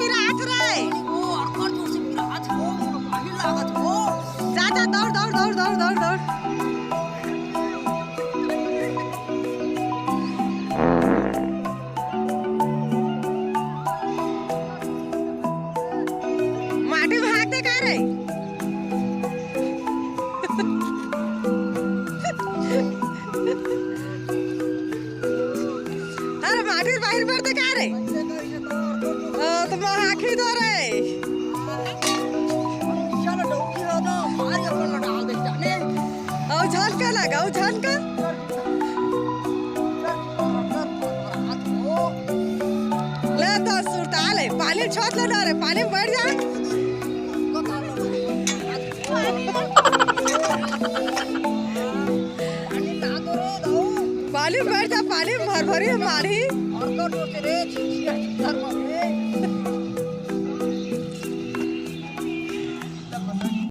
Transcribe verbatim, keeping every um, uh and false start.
पिरात रे। ओ, अड़कर जोर से पिरात हो, मोर बाहिर लागत हो। जा, जा, दौड़, दौड़, दौड़। माटी भाग दे का रे? अरे माटी बाहिर पड़ दे का रे? ओ, तो मोर आँखी दो रे। ओ झलका लगा, ओ झलका। ले तो सुरता ले, पानी छोट ले ना रे, पानी में बैठ जा। पानी में बैठ जा, पानी में भरभरी मारही।